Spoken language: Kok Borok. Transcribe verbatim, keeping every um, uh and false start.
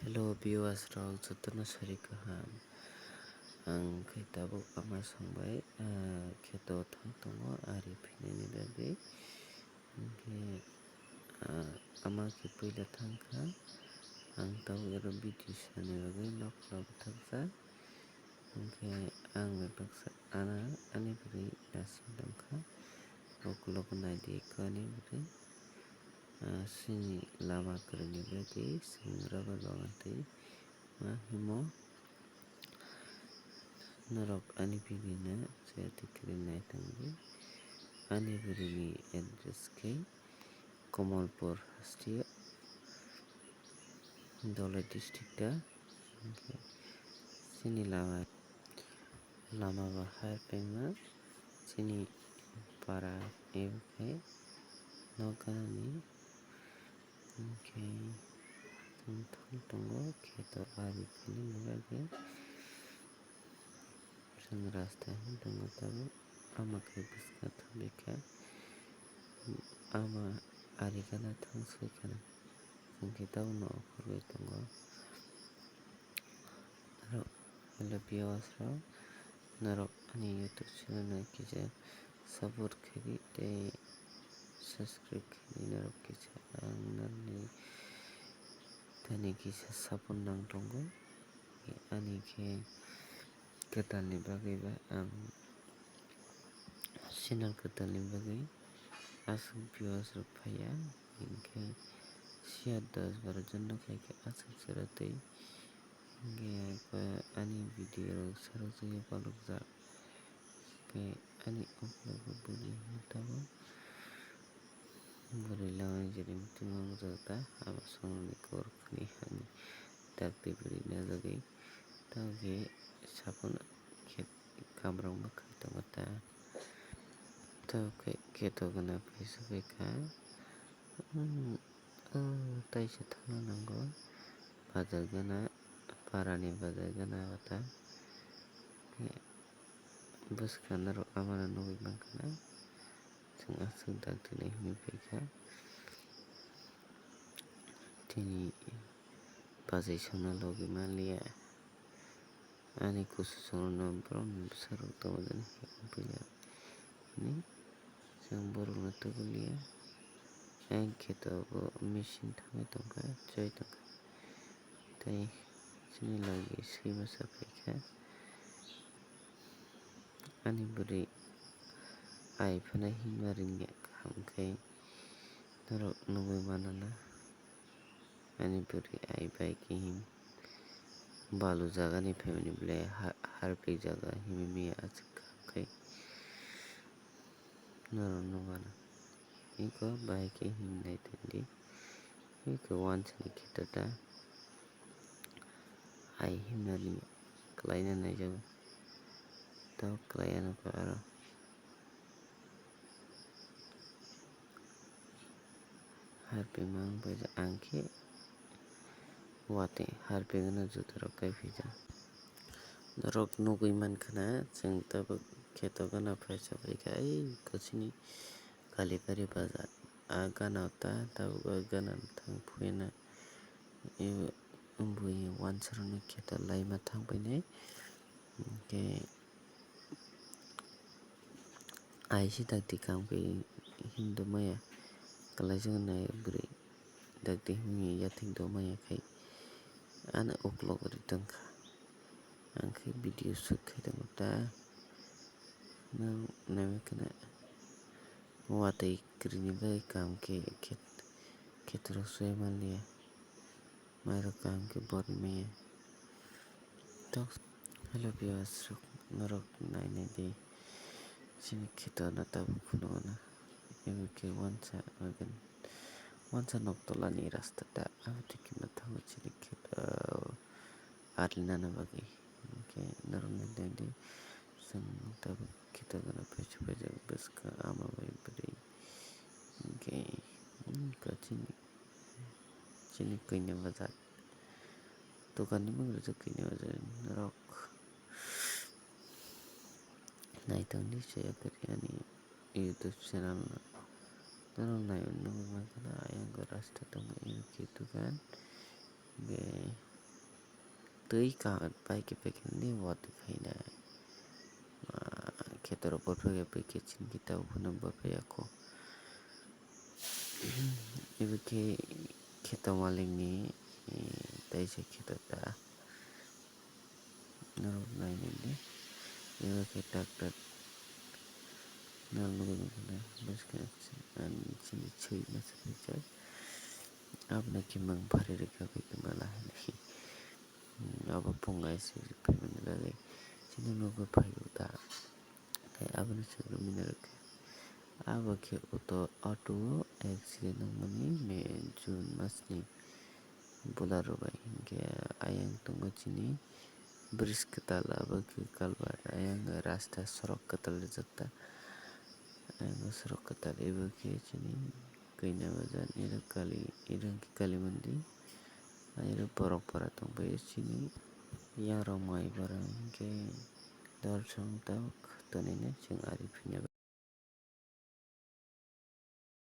Hello viewers rok, jotono sari kaham. Ang khe tabuk ama songbai, ah, kheto thang tongo ari phinani bagwi. Hinkhe, ah, ama khe puila thangkha. Ang tabuk oro video sanani bagwi nokla bwthakjak. Hinkhe ang bai baksa ana ani bwrwi nasing tongkha. Ukulok naidi ekko ani bwrwi. Ah, chini lama kwrwini bagwi chwng rubber bagan twi ma himo. Norok ani bwrwino chayatwi kwrwi naithangdi. Ani bwrwini address khe Kamalpur hasteo, Dholai district o. Hinkhe chini lama, lama bo hai pengma chini para ebo khe nok ganani. Hinkhe chwng thang tongo kheto ari phinani bagwi. Chwng rasta hwn tongo tabuk. Ama khe bwskango thangwi kha. Ama ari gana thang soi khana. Chwng khe tabukno ophorwi tongo. Aro hello viewers rok, norok ani YouTube channel no kisa support khaidi tei subscribe khaidi norok kisa. Ang norokni thani kisa support nang tongo. Ani khe kwtalni bagwi ba ang channel kwtalni bagwi aswk viewers rok phaiya, hinkhe siya dos baro jon no khaikhe aswk chwra twi hinkhe ani video rok sarok jagwi palokjak. Hinkhe ani ukulok bo bwrwi hinwi tongo. Bwrwi lama jani muitu mangjak ta, abo songni kok ni hani dakti bwrwi najagwi. Tamo khe sapono khe kamrok mwkhai tongo ta. Tamo khe kheto gana paisa phaikha. Hmm, oh, taisa thangna nango. Bazar gana, parani bazar gana abo ta. Bwskango norok amano nugwi mankha na, chwng aswk dakti nai hwnwi phaikha. Tini bachai songna logi manliya. Ani kusu chwngno borokni bwsarok tongo jani puila hwnwi chwng borokno tubuliya. Ang kheto bo machine thangwi tongkha, choi tongkha. Tei chini logi swi masa phaikha. Ani bwrwi ai phano himna rwngya kaham khe norok nugwi mano na. Ani bwrwi ai bai khe him balu jaga ni phaimani belai ha-, harpik jaga himwi manya aswk kaham khe norok nugwi mano. Eko bahai khe himnai tongdi. Eko wansani kheto ta. Hai himnani kwlaina naijago. Tabuk kwlaiya nukha aro. Harpikma wng paijak ang khe watwi harpikgwno jutarok kai phaijak. Norok nugwi mankha na, chwng tabuk kheto gana phaisa phaikha, ei kosini Kalibari bazar. A gana o ta tabuk o gana no thang phuina, e bui wansarokni kheto laima thang painai. Hinkhe aisi dakti kaham khe himdo maya, kwlaijak nai bwrwi dakti himya yathekdo maya khai ano ukulok ri tongkha. Ang khe video shoot khai tongo ta. Nang naimikhe na watwi kwrwini bagwi kaham khe khet-, khetorok soi manliya. Mairok kaham khe borwi maya. Tok, hello viewers rok, norok nainai di. Chini kheto no tabuk phunukgo na. Ebo khe wansa organ. Wansa nok tolani rasta ta. Abo twi khe ma thango chini kheto. Ari nana bagwi. Hinkhe norok nainai di. Chwng tabuk kheto gana phaisa phaijak bwskango ama bai bwrwi. Hinkhe, hmm, chini, chini kanya bazar. Dokanni mung rijak kanya bazar. Norok naitokni chaya kwrwi ani YouTube channel no. Norok naiwi nugwi mankha na, ayang rasta tongo, ino khe dokan. Hinkhe Twi kaham pai khe pai khe nini watwi phainai. Ah, kheto rok bor phai khe pai khe chini khe tabuk phano bor phai ya kho. Ibo khe kheto malikni, eh, taisa kheto ta. Norok nai nai di. Ibo khe tractor. Norok nugwi nukha na bwskang chini swi masa phaijak. Abono khe mung phari rwkha bai khe mala hinwi. Hmm, abo phungai se phaimani bagwi chini nogo phaibo ta. Tei abono swk rwmani rwkha. Abo khe auto, auto accident wngmani May, June masni Bolero bai. Hinkhe ayang tongo chini bridge kwtal, abo khe culvert. Ayang rasta sorok kwtal rijak ta. Ayang sorok kwtal, ebo khe chini Kaina bazar, ero kali, ero khe kali mandi. Ero borok para tongbaio chini. Yang rok mai bara hinkhe dol song tabuk tonina chwng ari phiya.